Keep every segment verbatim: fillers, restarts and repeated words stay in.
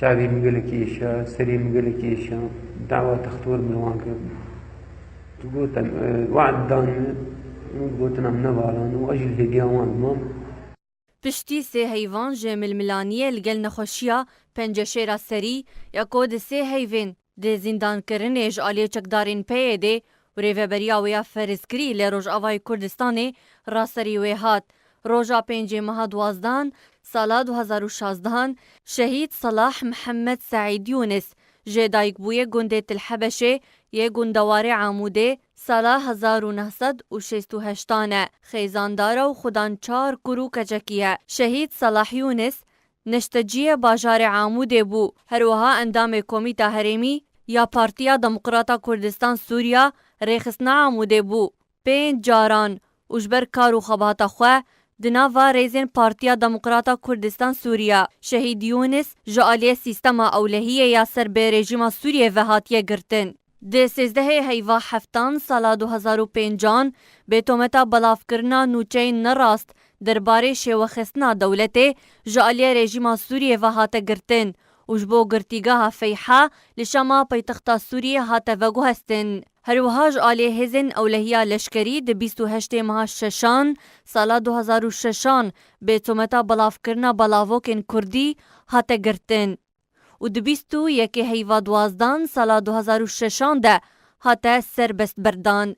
Çavê min gelekî êşa, serê min gelekî êşa, dawa textwar min wan kir. Digotin, e, we'd dan min, min gotin em nevalan û ez jî li hêviya wan mam. Piştî sê heyvan ji milmilaniyê li gel nexweşiya penceşêra serî ya ku di sê heyvên di zîndankirinê ji aliyê çekdarên P Y D'ê û rêveberiya wê ya ferizkirî li Rojavayê Kurdistanê raserî wê hat. Roja pêncê meha duwazdehan sala du hezar û şazdehan şehîd Salah Mihemed Seîd Yûnis ji dayikbûyê gundê Til Hebeşê yê gundewarê Amûdê sala hezar û neh sed û şêst û heştan e. Xêzandar e û xudan çar kur û keçekî ye. Şehîd Salah Yûnis neşteciyê bajarê Amûdê bû. Her wiha endamê Komîta Herêmî ya Partiya Demokrata Kurdistan Sûriya Rêxistina Amûdê bû. Pênc caran û ji ber kar û xebata xwe di nava rêzên Partiya Demokrata Kurdistan Sûriya, Şehîd Yûnis ji aliyê sîstema ewlehiyê ya ser bi rejîma Sûriyê ve hatiye girtin. Di sêzdehê heyva heftan sala du hezar û pêncan bi tometa belavkirina nûçeyên nerast derbarê şêwexistina dewletê ji aliyê rejîma Sûriyê ve hate girtin û ji bo girtîgeha Feyha li Şama paytexta Sûriyê hate veguhestin. Her wiha ji aliyê hêzên ewlehiya leşkerî di bîst û heştê meha şeşan sala du hezar û şeşan bi tometa belavkirina belavokên kurdî hate girtin û di bîst û yekê heyva duwazdan sala du hezar û şeşan de hate serbest berdan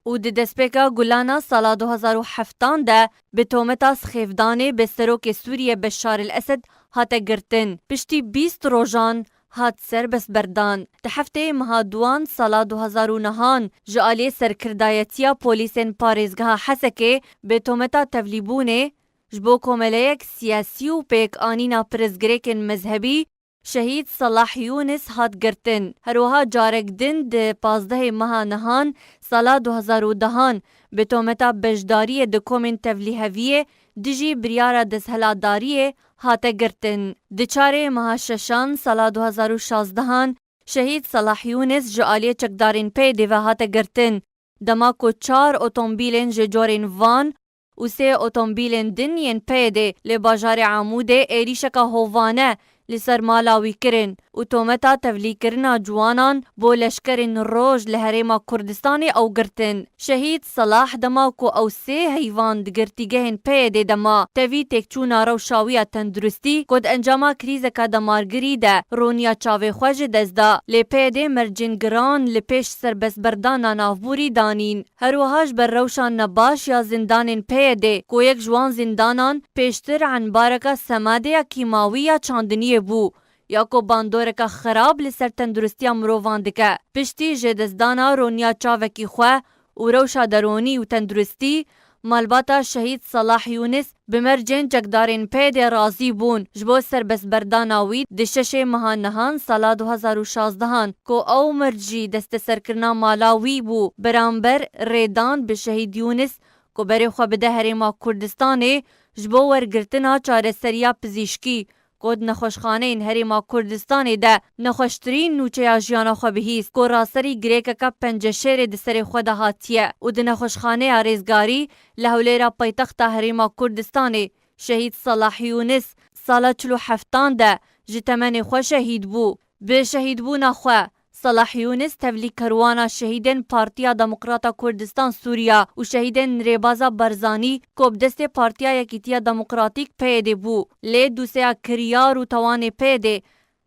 û di destpêka Gulana sala du hezar û heftan de bi tometa sixêfdanê bi serokê Sûriyê Beşar el Esed hate girtin. Piştî bîst rojan hat serbest berdan. Di heftê meha duwan sala du hezar û nehan ji aliyê serkirdayetiya polîsên parêzgeha Hesekê bi tometa tevlîbûnê ji bo komeleyek siyasî û pêkanîna pirsgirêkên mezhebî Şehîd Salah Yûnis hat girtin. Her wiha carek din di pazdehê meha nihan sala du hezar û dehan bi tometa beşdariyê di komên tevlîheviyê dijî biryara desthilatdariyê hate girtin. Di çarê meha şeşan sala du hezar û şazdehan Şehîd Salah Yûnis ji aliyê çekdarên P Y D'ê ve hate girtin. Dema ku çar otomobîlên ji corên van û sê otomobîlên din yên P Y D'ê li bajarê Amûdê êrîşeka hovane li ser mala wî kirin û tometa tevlîkirina ciwanan bo leşkerên roj li Herêma Kurdistanê ew girtin. Şehîd Salah dema ku ew sê heyvan di girtîgehên P Y D'ê de ma, tevî têkçûna rewşa wî ya tenduristî ku di encama krîzeka damargirî de rûniya çavê xwe ji dest da. Lê P Y D'ê mercên giran li pêş serbestberdana navborî danîn. Her wiha ji ber rewşa nebaş ya zindanên P Y D'ê ku yek ji wan zindanan pêştir enbareka semadê ya kîmawî ya çandiniyê bû, ya ku bandoreke xirab li ser tenduristiya mirovan dike. Piştî jêdestdana roniya çavekî xwe û rewşa deronî û tenduristî, malbata Şehîd Salah Yûnis bi mercên çekdarên P Y D'ê razî bûn ji bo serbestberdana wî di şeşê meha nihan sala du hezar û şazdehan ku ew merc jî desteserkirina mala wî bû. Beramber rêdan bi Şehîd Yûnis ku berê xwe bide Herêma Kurdistanê ji bo wergirtina çareseriya pizîşkî, ku di nexweşxaneyên Herêma Kurdistanê de nexweştirîn nûçeya jiyana xwe bihîst, ku raserî girêkeke penceşêrê di serê xwe de hatiye û di nexweşxaneya Rêzgarî li Hewlêra paytexta Herêma Kurdistanê Şehîd Salah Yûnis sala çil û heftan de ji temenê xwe şehîd bû. Bi şehîdbûna xwe, Salah Yûnis tevlîkerwana şehîdên Partiya Demokrata Kurdistan Sûriya û şehîdên Rêbaza Barzanî ku bi destê Partiya Yekîtiya Demokratîk P Y D'ê bû. Lê dûseya kiryar û tawanê P Y D'ê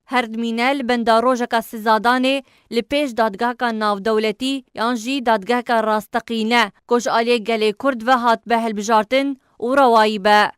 her dimîne li benda rojeka sizadanê li pêş dadgeheka navdewletî yan jî dadgeheka rasteqîne ku ji aliyê gelê Kurd ve hatbe hilbijartin û rewayî be.